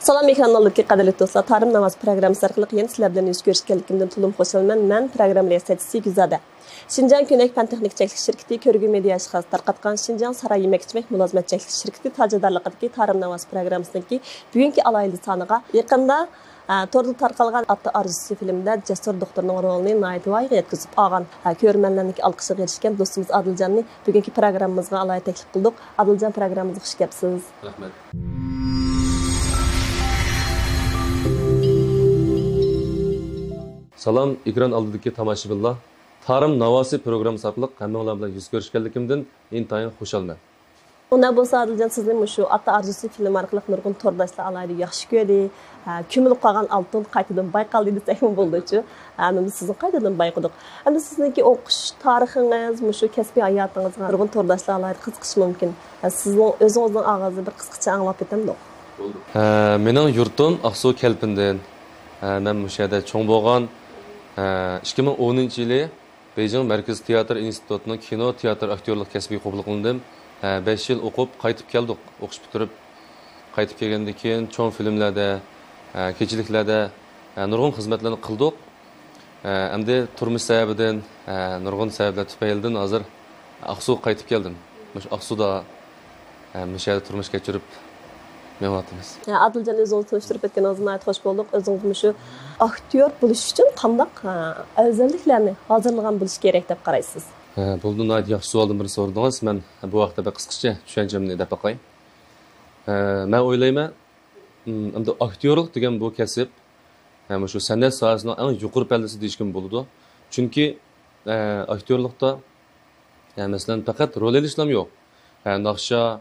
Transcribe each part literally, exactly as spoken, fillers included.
سالام، ئېكران ئالدىدىكى قەدىرلىك دوستلار، تارىم ناۋاسى پروگراممىسى ئارقىلىق يەنە سىلەر بىلەن يۈز كۆرۈشكەنلىكىمدىن تولىمۇ خۇشالمەن. مەن پروگرامما رىياسەتچىسى گۈلزادە. شىنجاڭ كۆنەك پەن تېخنىكا چەكلىك شىركىتى كۆرگۈ مېدىيا ئىشخانىسى تارقاتقان شىنجاڭ ساراي يېمەك-ئىچمەك مۇلازىمەت چەكلىك شىركىتى تاجدارلىقىدىكى تارىم ناۋاسى پروگراممىسىنىڭكى بۈگۈنكى ئالاھىدە سانىغا يېقىندا، ئە، توردا تارقالغان ئاتا ئارزۇسى فىلىمىدە جەسۇر دوختۇرنىڭ رولىنى ناھايىتى ۋايىغا يەتكۈزۈپ ئالغان، ئە، كۆرۈرمەنلەرنىڭكى ئالقىشىغا ئېرىشكەن دوستىمىز ئادىلجاننى بۈگۈنكى پروگراممىمىزغا ئالاھىدە تەكلىپ قىلدۇق. ئادىلجان، پروگراممىمىزغا خۇش كەپسىز. رەھمەت. سالام، ئېكران ئالدىدىكى تاماشىبىنلار. تارىم ناۋاسى پروگراممىسى ئارقىلىق ھەممىڭلار بىلەن يۈز كۆرۈشكەنلىكىمدىن ئىنتايىن خۇشالمەن. ئۇنداق بولسا، ئادىلجان، سىزنى مۇشۇ ئاتا ئارزۇسى فىلىمى ئارقىلىق نۇرغۇن تورداشلار ئالاھىدە ياخشى كۆردى. ھە، كۆمۈلۈپ قالغان ئالتۇن قايتىدىن بايقالدى دېسەكمۇ بولىدۇچۇ. ھە، ئەمدى سىزنى قايتىدىن بايقىدۇق. ئەمدى سىزنىڭكى ئوقۇش تارىخىڭىز، مۇشۇ كەسپىي ھاياتىڭىزغا نۇرغۇن تورداشلار ئالاھىدە قىزىقىشى مۇمكىن. ھە، سىزنىڭ ئۆزىڭىزنىڭ ئاغزىدا بىر قىسقىچە ئاڭلاپ ئۆتەمدۇق؟ بولدى. ھە، مېنىڭ يۇرتۇم ئاقسۇ كەلپىندىن. ھە، مەن مۇشۇ يەردە چوڭ بولغان. ھە، ئىككى مىڭ ئونىنچى يىلى بېيجىڭ مەركىزىي تىياتىر ئىنستىتۇتىنىڭ كىنو تىياتىر ئاكتيورلۇق كەسپىگە قوبۇل قىلىندىم. ھە، بەش يىل ئوقۇپ قايتىپ كەلدۇق. ئوقۇش پۈتتۈرۈپ قايتىپ كەلگەندىن كېيىن چوڭ فىلىملەردە، ھە، كېچىلىكلەردە، ھە، نۇرغۇن خىزمەتلەرنى قىلدۇق. ھە، ئەمدى تۇرمۇش سەۋەبىدىن، ھە، نۇرغۇن سەۋەبلەر تۈپەيلىدىن ھازىر ئاقسۇغا قايتىپ كەلدىم. مۇشۇ ئاقسۇدا، ھە، مۇشۇ يەردە تۇرمۇش كەچۈرۈپ مېڭىۋاتىمىز. ھە، ئادىلجان، ئۆزىڭىزنى تونۇشتۇرۇپ ئۆتكىنىڭىزدىن ناھايىتى خۇش بولدۇق. ئۆزىڭىز مۇشۇ ئاكتيور بولۇش ئۈچۈن قانداق، ھە، ئەۋزەللىكلەرنى ھازىرلىغان بولۇش كېرەك دەپ قارايسىز؟ ھە، بولدى، ناھايىتى ياخشى سوئالدىن بىرنى سورىدىڭىز. مەن بۇ ھەقتە بىر قىسقىچە چۈشەنچەمنى دەپ باقاي. ھە، مەن ئويلايمەن، ئىم، ئەمدى ئاكتيورلۇق دېگەن بۇ كەسىپ، ھە، مۇشۇ سەنئەت ساھەسىنىڭ ئەڭ يۇقىرى پەللىسى دېيىشكىمۇ بولىدۇ. چۈنكى، ھە، ئاكتيورلۇقتا، ھە، مەسىلەن، پەقەت رول ئېلىشلام يوق. ھە، ناخشا،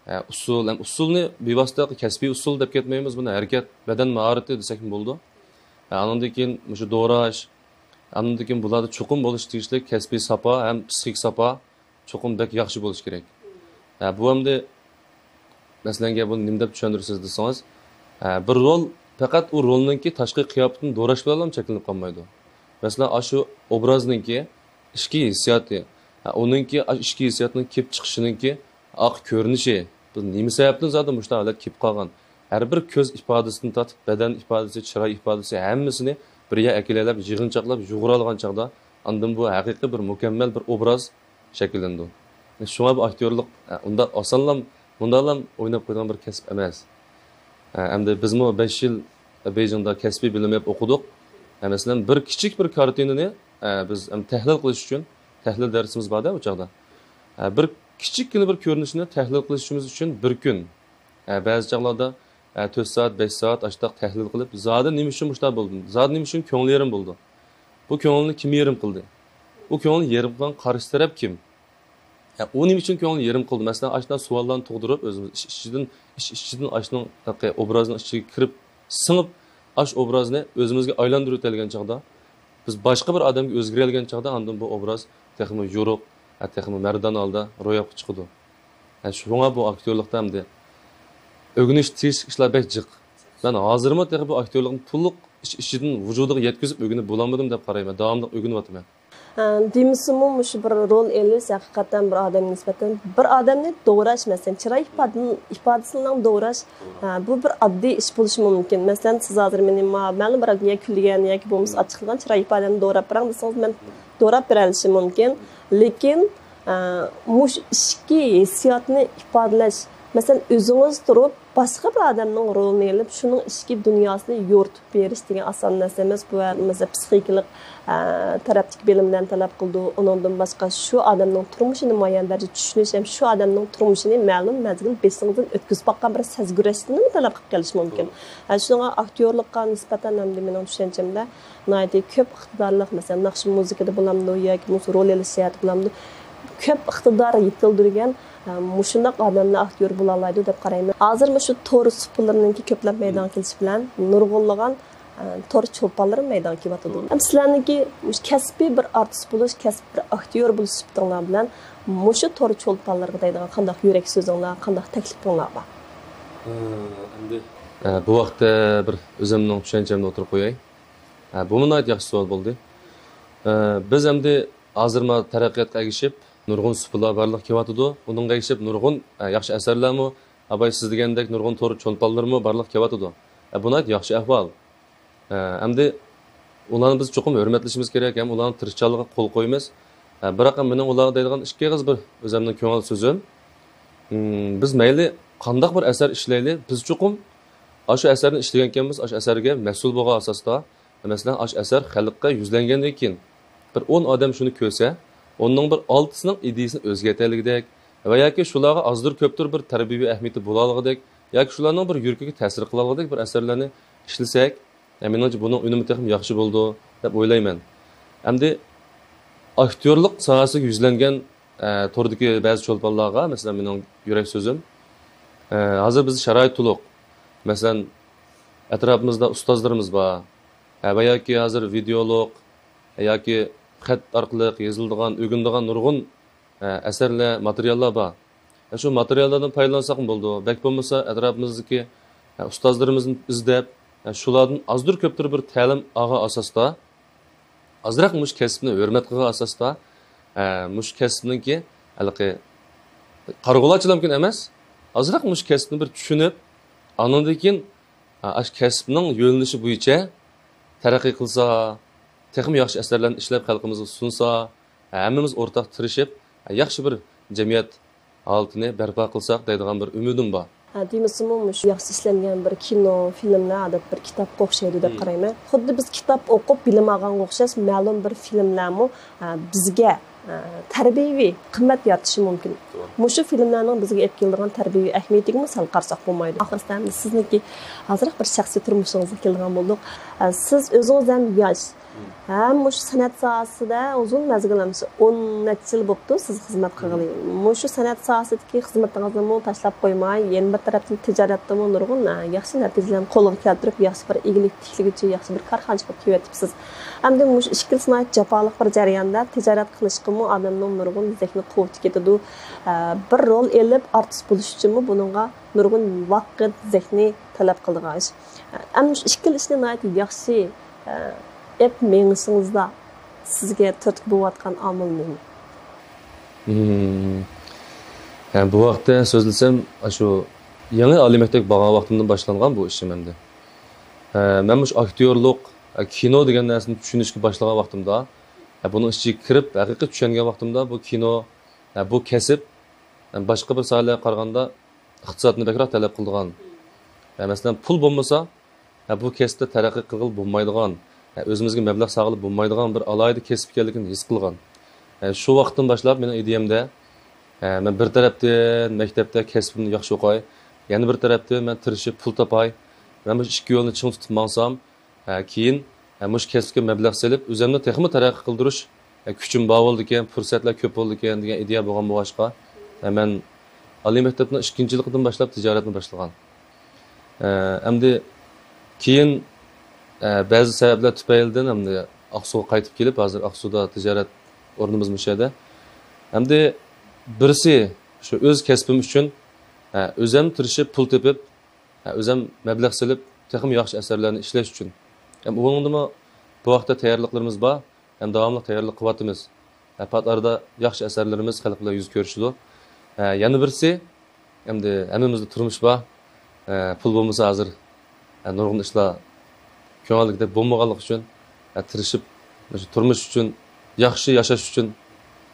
ھە، ئۇسسۇل، ھەم ئۇسسۇلنى بىۋاسىتە كەسپىي ئۇسسۇل دەپ كەتمەيمىز، بۇنى ھەرىكەت، بەدەن ماھارىتى دېسەكمۇ بولىدۇ. ھە، ئانىڭدىن كېيىن مۇشۇ دوراش، ئانىڭدىن كېيىن بۇلاردا چوقۇم بولۇشى تېگىشلىك كەسپىي ساپا ھەم پسىخىك ساپا چوقۇم بەك ياخشى بولۇشى كېرەك. ھە، بۇ ئەمدى مەسىلەنگە بۇنى نېمە دەپ چۈشەندۈرىسىز دېسىڭىز، ھە، بىر رول پەقەت ئۇ رولنىڭكى تاشقى قىياپىتىنى دوراش بىلەنلا چەكلىنىپ قالمايدۇ. مەسىلەن، ئاشۇ ئوبرازنىڭكى ئىچكى ھېسسىياتى، ھە، ئۇنىڭكى ئاشۇ ئىچكى ھېسسىياتنىڭ كېلىپ چىقىشىنىڭكى ئارقا كۆرۈنۈشى، بۇ نېمە سەۋەبتىن زادى مۇشۇنداق ھالەت كېلىپ قالغان؟ ھەر بىر كۆز ئىپادىسىدىن تارتىپ، بەدەن ئىپادىسى، چىراي ئىپادىسى، ھەممىسىنى بىر يەرگە ئەكېلىۋېلىپ، يىغىنچاقلاپ، يۇغۇرالىغان چاغدا، ئاندىن بۇ ھەقىقىي بىر مۇكەممەل بىر ئوبراز شەكىللىنىدۇ. شۇڭا بۇ ئاكتيورلۇق، ئە، ئۇنداق ئاسانلام، مۇنداقلام ئويناپ قويىدىغان بىر كەسىپ ئەمەس. ئە، ئەمدى بىزمۇ بەش يىل بېيجىڭدا كەسپىي بىلىم ئېلىپ ئوقۇدۇق. ئە، مەسىلەن، بىر كىچىك بىر كارتىنىنى، ئە، بىز، ئەم، تەھلىل قىلىش ئۈچۈن، تەھلىل دەرسىمىز بار-دە ئۇ چاغدا. ئە، بىر كىچىككىنە بىر كۆرۈنۈشنى تەھلىل قىلىشىمىز ئۈچۈن بىر كۈن، ئە، بەزى چاغلاردا، ئە، تۆت سائەت، بەش سائەت ئاشتاق تەھلىل قىلىپ، زادى نېمە ئۈچۈن مۇشۇنداق بولدى؟ زادى نېمە ئۈچۈن كۆڭلى يېرىم بولدى؟ بۇ كۆڭۈلنى كىم يېرىم قىلدى؟ ئۇ كۆڭۈلنى يېرىم قىلغان قارشى تەرەپ كىم؟ ئە، ئۇ نېمە ئۈچۈن كۆڭلىنى يېرىم قىلدى؟ مەسىلەن، ئاشۇنداق سوئاللارنى تۇغدۇرۇپ، ئۆزىمىز ئىچ-، ئىچىدىن، ئىچ-، ئىچىدىن ئاشۇنىڭ ھەققى ئوبرازنىڭ ئىچىگە كىرىپ، سىڭىپ، ئاشۇ ئوبرازنى ئۆزىمىزگە ئايلاندۇرۇۋېتەلىگەن چاغدا، بىز باشقا بىر ئادەمگە ئۆزگىرەلىگەن چاغدا، ئاندىن بۇ ئوبراز تېخىمۇ يورۇق، ھە، تېخىمۇ مەردانە ھالدا روياپقا چىقىدۇ. ھە، شۇڭا بۇ ئاكتيورلۇقتا ئەمدى ئۆگىنىش، تېگىشلىك ئىشلار بەك جىق. مەن ھازىرمۇ تېخى بۇ ئاكتيورلۇقنى تولۇق ئىچ-، ئىچىدىن، ۋۇجۇدىغا يەتكۈزۈپ ئۆگىنىپ بولالمىدىم دەپ قارايمەن. داۋاملىق ئۆگىنىۋاتىمەن. ئە، دېمىسىمۇ، مۇشۇ بىر رول ئېلىش ھەقىقەتەن بىر ئادەمگە نىسبەتەن بىر ئادەمنى دوراش، مەسىلەن، چىراي ئىپادىنى، ئىپادىسىنىلا دوراش، ئە، بۇ بىر ئاددىي ئىش بولۇشى مۇمكىن. مەسىلەن، سىز ھازىر مېنى ما-، مەلۇم بىر ئادەمگە يا كۈلگەن ياكى بولمىسا ئاچچىقلىغان چىراي ئىپادەمنى دوراپ بېرىڭ دېسىڭىز، مەن دوراپ بېرەلىشىم مۇمكىن. لېكىن، ئە، مۇشۇ ئىچكى ھېسسىياتنى ئىپادىلەش، مەسىلەن، ئۆزىڭىز تۇرۇپ، باشقا بىر ئادەمنىڭ رولىنى ئېلىپ، شۇنىڭ ئىچكى دۇنياسىنى يورۇتۇپ بېرىش دېگەن ئاسان نەرسە ئەمەس. بۇ، مەسىلەن، پسىخىكىلىق، ئە، تەرەپتىكى بىلىملەرنى تەلەپ قىلىدۇ. ئۇنىڭدىن باشقا، شۇ ئادەمنىڭ تۇرمۇشىنى مۇئەييەن دەرىجىدە چۈشىنىش ھەم شۇ ئادەمنىڭ تۇرمۇشىنى مەلۇم مەزگىل بېشىڭىزدىن ئۆتكۈزۈپ باققان بىر سەزگۈرەشتىنمۇ تەلەپ قىلىپ كېلىشى مۇمكىن. ھە، شۇنىڭغا ئاكتيورلۇققا نىسبەتەن ئەمدى مېنىڭ چۈشەنچەمدە ناھايىتى كۆپ ئىقتىدارلىق، مەسىلەن، ناخشا مۇزىكىدا بولامدۇ ياكى بولمىسا رول ئېلىش جەھەتتە بولامدۇ، كۆپ ئىقتىدار يېتىلدۈرگەن، ئە، مۇشۇنداق ئادەملەر ئاكتيور بولالايدۇ دەپ قارايمەن. ھازىر مۇشۇ تور سۇپىلىرىنىڭكى كۆپلەپ مەيدانغا كېلىشى بىلەن نۇرغۇنلىغان، ئە، تور چولپانلىرى مەيدانغا كېلىۋاتىدۇ. ئەمدى سىلەرنىڭكى مۇشۇ كەسپىي بىر ئارتىس بولۇش، كەسپىي بىر ئاكتيور بولۇش سۈپىتىڭلار بىلەن مۇشۇ تور چولپانلىرىغا دەيدىغان قانداق يۈرەك سۆزۈڭلار، قانداق تەكلىپىڭلار بار؟ ئە، ئەمدى، ئە، بۇ ھەقتە بىر ئۆزۈمنىڭ چۈشەنچەمنى ئوتتۇرىغا قوياي. ئە، بۇمۇ ناھايىتى ياخشى سوئال بولدى. ئە، بىز ئەمدى ھازىر مانا تەرەققىياتقا ئەگىشىپ، نۇرغۇن سۇپىلار بارلىققا كېلىۋاتىدۇ. ئۇنىڭغا ئەگىشىپ نۇرغۇن، ئە، ياخشى ئەسەرلەرمۇ، ئاباي سىز دېگەندەك نۇرغۇن تور چولپانلىرىمۇ بارلىققا كېلىۋاتىدۇ. ئە، بۇ ناھايىتى ياخشى ئەھۋال. ئە، ئەمدى ئۇلارنى بىز چوقۇم ھۆرمەتلىشىمىز كېرەك ھەم ئۇلارنىڭ تىرىشچانلىقىغا قول قويىمىز. ئە، بىراق مېنىڭ ئۇلارغا دەيدىغان ئىككى ئېغىز بىر ئۆزۈمنىڭ كۆڭۈل سۆزۈم. م، بىز مەيلى قانداق بىر ئەسەر ئىشلەيلى، بىز چوقۇم ئاشۇ ئەسەرنى ئىشلىگەنكەنمىز، ئاشۇ ئەسەرگە مەسئۇل بولغان ئاساستا، مەسىلەن، ئاشۇ ئەسەر خەلققە يۈزلەنگەندىن كېيىن، بىر ئون ئادەم شۇنى كۆرسە، ئوننىڭ بىر ئالتىسىنىڭ ئىدىيىسىنى ئۆزگەرتەلىگۈدەك ۋە ياكى شۇلارغا ئازدۇر كۆپتۇر بىر تەربىيەۋى ئەھمىيىتى بولالىغۇدەك ياكى شۇلارنىڭ بىر يۈرىكىگە تەسىر قىلالىغۇدەك بىر ئەسەرلەرنى ئىشلىسەك، مېنىڭچە بۇنىڭ ئۈنۈمى تېخىمۇ ياخشى بولىدۇ دەپ ئويلايمەن. ئەمدى ئاكتيورلۇق ساھەسىگە يۈزلەنگەن، ئە، توردىكى بەزى چولپانلارغا، مەسىلەن، مېنىڭ يۈرەك سۆزۈم، ئە، ھازىر بىزدە شارائىت تولۇق. مەسىلەن، ئەتراپىمىزدا ئۇستازلىرىمىز بار. ھە، ۋە ياكى ھازىر ۋىدېئولۇق ياكى خەت ئارقىلىق يېزىلىدىغان، ئۆگىنىدىغان نۇرغۇن، ھە، ئەسەرلەر، ماتېرىياللار بار. ھە، شۇ ماتېرىياللاردىن پايدىلانساقمۇ بولىدۇ. بەك بولمىسا ئەتراپىمىزدىكى، ھە، ئۇستازلىرىمىزنى ئىزدەپ، ھە، شۇلاردىن ئازدۇر كۆپتۇر بىر تەلىم ئالغان ئاساستا، ئازراق مۇشۇ كەسىپنى ھۆرمەت قىلغان ئاساستا، ھە، مۇشۇ كەسىپنىڭكى ھېلىقى قارىغۇلارچىلامكىن ئەمەس، ئازراق مۇشۇ كەسىپنى بىر چۈشىنىپ، ئاندىن كېيىن، ھە، ئاشۇ كەسىپنىڭ يۆنىلىشى بويىچە تەرەققىي قىلسا، تېخىمۇ ياخشى ئەسەرلەرنى ئىشلەپ خەلقىمىزگە سۇنسا، ھەممىمىز ئورتاق تىرىشىپ، ياخشى بىر جەمئىيەت ھالىتىنى بەرپا قىلساق دەيدىغان بىر ئۈمىدىم بار. ھە، دېمىسىمۇ، مۇشۇ ياخشى ئىشلەنگەن بىر كىنو، فىلىملەر ئادەتتە بىر كىتابقا ئوخشايدۇ دەپ قارايمەن. خۇددى بىز كىتاب ئوقۇپ بىلىم ئالغانغا ئوخشاش، مەلۇم بىر فىلىملەرمۇ، ھە، بىزگە، ھە، تەربىيەۋى قىممەت يارىتىشى مۇمكىن. مۇشۇ فىلىملەرنىڭ بىزگە ئېلىپ كېلىدىغان تەربىيەۋى ئەھمىيىتىگىمۇ سەل قارىساق بولمايدۇ. ئاخىرسىدا ئەمدى سىزنىڭكى ئازراق بىر شەخسىي تۇرمۇشىڭىزغا كېلىدىغان بولدۇق. ھە، سىز ئۆزىڭىز ھەم ياش، ھەم مۇشۇ سەنئەت ساھەسىدە ئۇزۇن مەزگىل، ئەمىسە ئون نەچچە يىل بوپتۇ سىز خىزمەت قىلغىلى. مۇشۇ سەنئەت ساھەسىدىكى خىزمىتىڭىزنىمۇ تاشلاپ قويماي، يەنە بىر تەرەپتىن تىجارەتتىمۇ نۇرغۇن، ئە، ياخشى نەتىجىلەرنى قولغا كەلتۈرۈپ، ياخشى بىر ئىگىلىك تىكلىگۈچى، ياخشى بىر كارخانىچى بولۇپ كېلىۋېتىپسىز. ئەمدى مۇشۇ ئىككىلىسى ناھايىتى جاپالىق بىر جەرياندا تىجارەت قىلىشقىمۇ ئادەمنىڭ نۇرغۇن زېھنى قۇۋۋىتى كېتىدۇ. ئە، بىر رول ئېلىپ ئارتىس بولۇش ئۈچۈنمۇ بۇنىڭغا نۇرغۇن ۋاقىت، زېھنى تەلەپ قىلىدىغان ئىش. ئەمدى شۇ ئىككىلا ئىشنى ناھايىتى ياخشى، ئە، ئېپ مېڭىشىڭىزدا سىزگە تۈرتكە بولۇۋاتقان ئامىل نېمە؟ مم. يەنى بۇ ھەقتە سۆزلىسەم، ئاشۇ يېڭى ئالىي مەكتەپكە بارغان ۋاقتىمدىن باشلانغان بۇ ئىشىم ئەمدى. ئە، مەن مۇشۇ ئاكتيورلۇق، ئە، كىنو دېگەن نەرسىنى چۈشىنىشكە باشلىغان ۋاقتىمدا، ئە، بۇنىڭ ئىچىگە كىرىپ، ھەقىقىي چۈشەنگەن ۋاقتىمدا بۇ كىنو، ئە، بۇ كەسىپ، ئە، باشقا بىر ساھەلەرگە قارىغاندا ئىقتىسادنى بەكرەك تەلەپ قىلىدىغان. ئە، مەسىلەن، پۇل بولمىسا، ھە، بۇ كەسىپتە تەرەققىي قىلغىلى بولمايدىغان، ھە، ئۆزىمىزگە مەبلەغ سالغىلى بولمايدىغان بىر ئالاھىدە كەسىپ ئىكەنلىكىنى ھېس قىلغان. ھە، شۇ ۋاقىتتىن باشلاپ مېنىڭ ئىدىيەمدە، ھە، مەن بىر تەرەپتىن مەكتەپتە كەسپىمنى ياخشى ئوقۇي، يەنە بىر تەرەپتىن مەن تىرىشىپ پۇل تاپاي، مەن مۇشۇ ئىككى يولنى چىڭ تۇتۇپ ماڭسام، ھە، كېيىن، ھە، مۇشۇ كەسىپكە مەبلەغ سېلىپ، ئۆزۈمنى تېخىمۇ تەرەققىي قىلدۇرۇش، ھە، كۈچۈم بار بولىدىكەن، پۇرسەتلەر كۆپ بولىدىكەن دېگەن ئىدىيە بولغان بولغاچقا، ھە، مەن ئالىي مەكتەپنىڭ ئىككىنچى يىللىقىدىن باشلاپ تىجارەتنى باشلىغان. ئە، ئەمدى كېيىن، ئە، بەزى سەۋەبلەر تۈپەيلىدىن ئەمدى ئاقسۇغا قايتىپ كېلىپ، ھازىر ئاقسۇدا تىجارەت ئورنىمىز مۇشۇ يەردە. ئەمدى بىرسى شۇ ئۆز كەسپىم ئۈچۈن، ئە، ئۆزۈم تىرىشىپ پۇل تېپىپ، ئە، ئۆزۈم مەبلەغ سېلىپ تېخىمۇ ياخشى ئەسەرلەرنى ئىشلەش ئۈچۈن. ھەم ئۇنىڭدىمۇ بۇ ھەقتە تەييارلىقلىرىمىز بار. ھەم داۋاملىق تەييارلىق قىلىۋاتىمىز. ھە، پات ئارىدا ياخشى ئەسەرلىرىمىز خەلق بىلەن يۈز كۆرۈشىدۇ. ھە، يەنە بىرسى، ئەمدى ھەممىمىزدە تۇرمۇش بار. ھە، پۇل بولمىسا ھازىر، ھە، نۇرغۇن ئىشلار كۆڭۈلدىكىدەك بولمىغانلىقى ئۈچۈن، ھە، تىرىشىپ، مۇشۇ تۇرمۇش ئۈچۈن، ياخشى ياشاش ئۈچۈن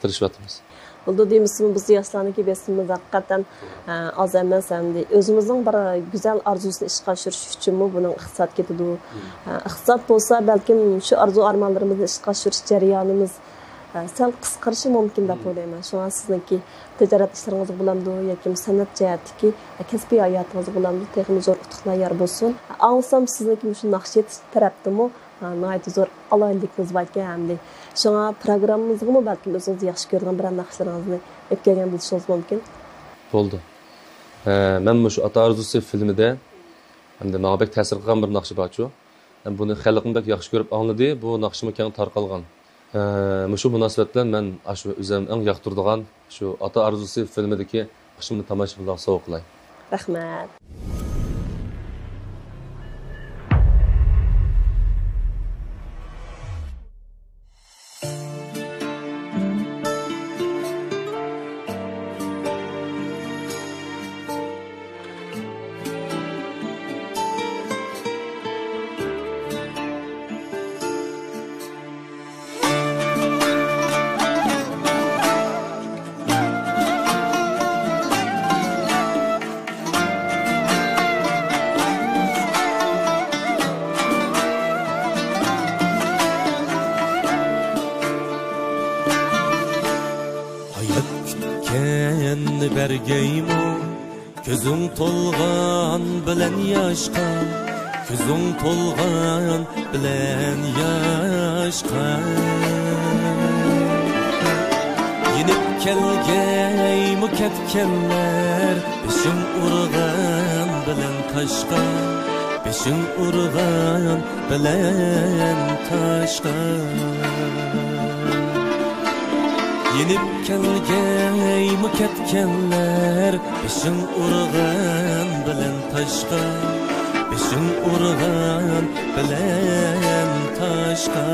تىرىشىۋاتىمىز. بولدى دېمىسىمۇ، بىز ياشلارنىڭكى بېسىمىمىز ھەقىقەتەن، ئە، ئاز ئەمەس. ئەمدى ئۆزىمىزنىڭ بىر گۈزەل ئارزۇسىنى ئىشقا ئاشۇرۇش ئۈچۈنمۇ بۇنىڭ ئىقتىساد كېتىدۇ. ئە، ئىقتىساد بولسا، بەلكىم شۇ ئارزۇ ئارمانلىرىمىزنى ئىشقا ئاشۇرۇش جەريانىمىز، ئە، سەل قىسقىرىشى مۇمكىن دەپ ئويلايمەن. شۇڭا سىزنىڭكى تىجارەت ئىشلىرىڭىزغا بولامدۇ ياكى سەنئەت جەھەتتىكى، ئە، كەسپىي ھاياتىڭىزغا بولامدۇ، تېخىمۇ زور ئۇتۇقلار يار بولسۇن. ئاڭلىسام، سىزنىڭكى مۇشۇ ناخشا ئېيتىش تەرەپتىمۇ ھە، ناھايىتى زور ئالاھىدىلىكىڭىز باركەن ئەمدى. شۇڭا پروگراممىمىزغىمۇ بەلكىم ئۆزىڭىز ياخشى كۆرىدىغان بىرەر ناخشىلىرىڭىزنى ئېلىپ كەلگەن بولۇشىڭىز مۇمكىن. بولدى. ھە، مەن مۇشۇ ئاتا ئارزۇسى فىلىمىدە ئەمدى ماڭا بەك تەسىر قىلغان بىر ناخشا بارچۇ. ھەم بۇنى خەلقمۇ بەك ياخشى كۆرۈپ ئاڭلىدى، بۇ ناخشىمۇ كەڭ تارقالغان. ھە، مۇشۇ مۇناسىۋەت بىلەن مەن ئاشۇ ئۆزۈم ئەڭ ياقتۇرىدىغان شۇ ئاتا ئارزۇسى فىلىمىدىكى قىسمىنى تاماشىبىنلارغا سوۋغا قىلاي. رەھمەت. كەلگەيمۇ كۆزۈڭ تولغان بىلەن ياشقا، كۆزۈڭ تولغان بىلەن ياشقا. يېنىپ كەلگەيمۇ كەتكەنلەر، بېشىڭ ئۇرغان بىلەن تاشقا، بېشىڭ ئۇرغان بىلەن تاشقا. يېنىپ كەلگەيمۇ كەتكەنلەر، بېشىڭ ئۇرغان بىلەن تاشقا، بېشىڭ ئۇرغان بىلەن تاشقا.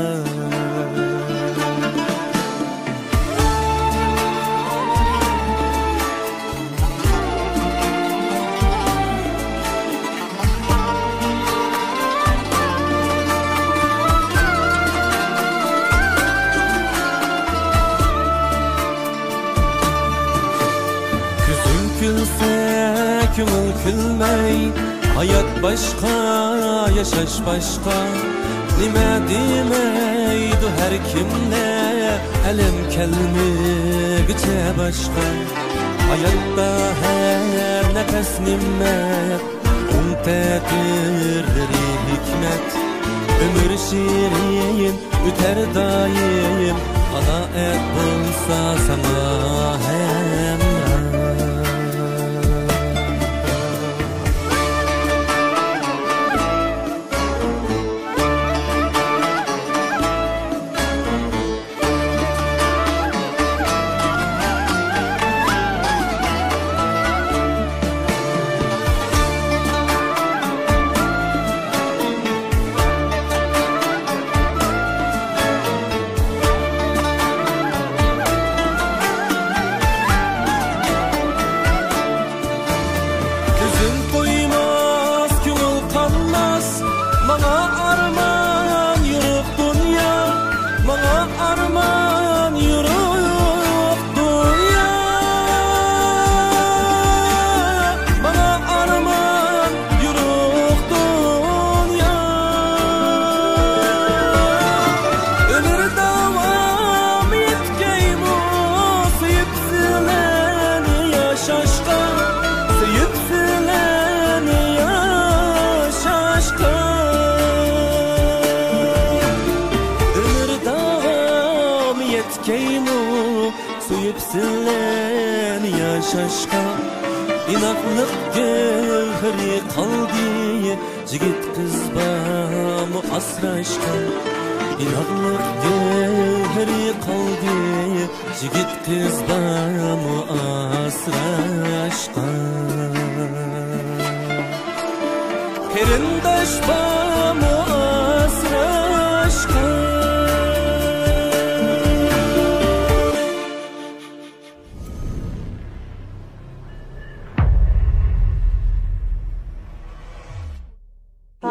كۆزۈڭ كۈلسە، كۆڭۈل كۈلمەي، ھايات باشقا، ياشاش باشقا. نېمە دېمەيدۇ ھەر كىملەر، ئەلەم كەلمىگۈچە باشقا. ھاياتتا ھەر نەپەس نېمە، ئوڭ تەتۈرلىرى ھېكمەت. ئۆمۈر شېرىن ئۆتەر دائىم، قانائەت بولسا ساڭا ھەمراھ. كۆزۈم تويماس، كۆڭۈل قانماس، ماڭا ئارمان يورۇق دۇنيا، ماڭا ئارمان يورۇق دۇنيا، ماڭا ئارمان يورۇق دۇنيا. ئۆمۈر داۋامى يەتكەيمۇ سۆيۈپ سىلەرنى ياشاشقا، سۆيۈپ سىلەرنى ياشاشقا. ئۆمۈر داۋامى يەتكەيمۇ سۆيۈپ سىلەرنى ياشاشقا. ئىناقلىق گەۋھىرى قالدى يىگىت قىز بارمۇ ئاسراشقا؟ ئىناقلىق گەۋھىرى قالدى يىگىت قىز بارمۇ ئاسراشقا؟ قېرىنداش بارمۇ ئاسراشقا؟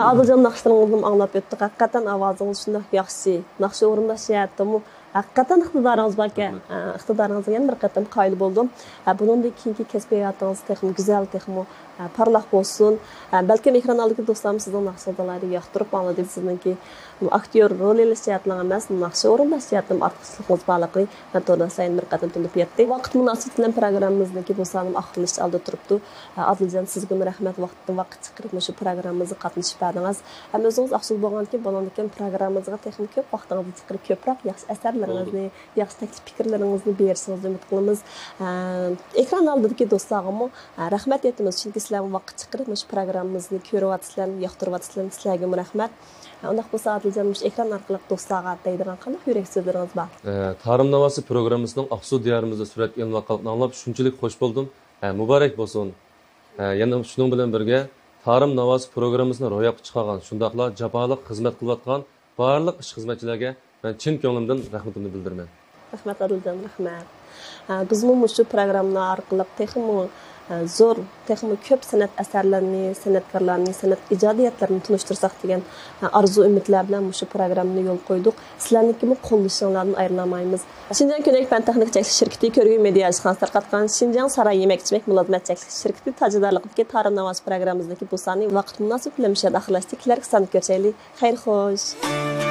ئادىلجان، ناخشىلىرىڭىزنى ئاڭلاپ ئۆتتۇق. ھەقىقەتەن ئاۋازىڭىز شۇنداق ياخشى. ناخشا ئورۇنداش جەھەتتىمۇ ھەقىقەتەن ئىقتىدارىڭىز باركەن. رەھمەت. ئىقتىدارىڭىزغا يەنە بىر قېتىم قايىل بولدۇم. بۇنىڭدىن كېيىنكى كەسپىي ھاياتىڭىز تېخىمۇ گۈزەل، تېخىمۇ پارلاق بولسۇن. بەلكىم ئېكران ئالدىدىكى دوستلارمۇ سىزنىڭ ناخشىڭىزنى ئالاھىدە ياقتۇرۇپ ئاڭلىدى. سىزنىڭكى ئاكتيور رول ئېلىش جەھەتتىن ئەمەس، ناخشا ئورۇنداش جەھەتتىن ئارتۇقچىلىقىڭىز بارلىقىنى مەن تورداشلار يەنە بىر قېتىم تونۇپ يەتتى. ۋاقىت مۇناسىۋىتى بىلەن پروگراممىمىزنىڭكى بۇ سانىمۇ ئاخىرلىشىش ئالدىدا تۇرۇپتۇ. ئادىلجان، سىزگىمۇ رەھمەت، ۋاقىتتىن ۋاقىت چىقىرىپ مۇشۇ پروگراممىمىزغا قاتنىشىپ بەردىڭىز. ھەم ئۆزىڭىز ئاقسۇدا بولغاندىكىن، بۇنىڭدىن كېيىن پروگراممىمىزغا تېخىمۇ كۆپ ۋاقتىڭىزنى چىقىرىپ، كۆپرەك ياخشى ئەسەرلىرىڭىزنى، بولدى. ياخشى تەكلىپ پىكىرلىرىڭىزنى بېرىشىڭىزنى ئۈمىد قىلىمىز. ئە، ئېكران ئالدىدىكى دوستلارغىمۇ، ئە، رەھمەت ئېيتىمىز، چۈنكى سىلەرمۇ ۋاقىت چىقىرىپ مۇشۇ پروگراممىمىزنى كۆرۈۋاتىسىلەر، ياقتۇرۇۋاتىسىلەر، سىلەرگىمۇ رەھمەت. ئە، ئۇنداق بولسا ئادىلجان، مۇشۇ ئېكران ئارقىلىق دوستلارغا دەيدىغان قانداق يۈرەك سۆزلىرىڭىز بار؟ ئە، تارىم ناۋاسى پروگراممىسىنىڭ ئاقسۇ دىيارىمىزدا سۈرەتكە ئېلىنىۋاتقانلىقىنى ئاڭلاپ شۇنچىلىك خوش بولدۇم. ئە، مۇبارەك بولسۇن. ئە، يەنە شۇنىڭ بىلەن بىرگە، تارىم ناۋاسى پروگراممىسىنى روياپقا چىقارغان، شۇنداقلا جاپالىق خىزمەت قىلىۋاتقان بارلىق ئىشقا خىزمەتچىلەرگە مەن چىن كۆڭلۈمدىن رەھمىتىمنى بىلدۈرىمەن. رەھمەت، ئادىلجان، رەھمەت. ھە، بىزمۇ مۇشۇ پروگرامما ئارقىلىق تېخىمۇ، ھە، زور، تېخىمۇ كۆپ سەنئەت ئەسەرلىرىنى، سەنئەتكارلارنى، سەنئەت ئىجادىيەتلىرىنى تونۇشتۇرساق دېگەن، ھە، ئارزۇ-ئۈمىدلەر بىلەن مۇشۇ پروگراممىنى يولغا قويدۇق. سىلەرنىڭكىمۇ قوللىشىڭلاردىن ئايرىلالمايمىز. شىنجاڭ كۆنەك پەن تېخنىكا چەكلىك شىركىتى كۆرگۈزگەن مېدىيا ئىشخانىسى تارقاتقان شىنجاڭ ساراي يېمەك-ئىچمەك مۇلازىمەت چەكلىك شىركىتى تاجىدارلىقىدىكى تارىم ناۋاسى پروگراممىمىزنىڭكى بۇ سانى ۋاقىت مۇناسىۋىتى بىلەن مۇشۇ يەردە ئاخىرلاشتى. كېلەركى ساندا كۆرۈشەيلى. خەير خوش.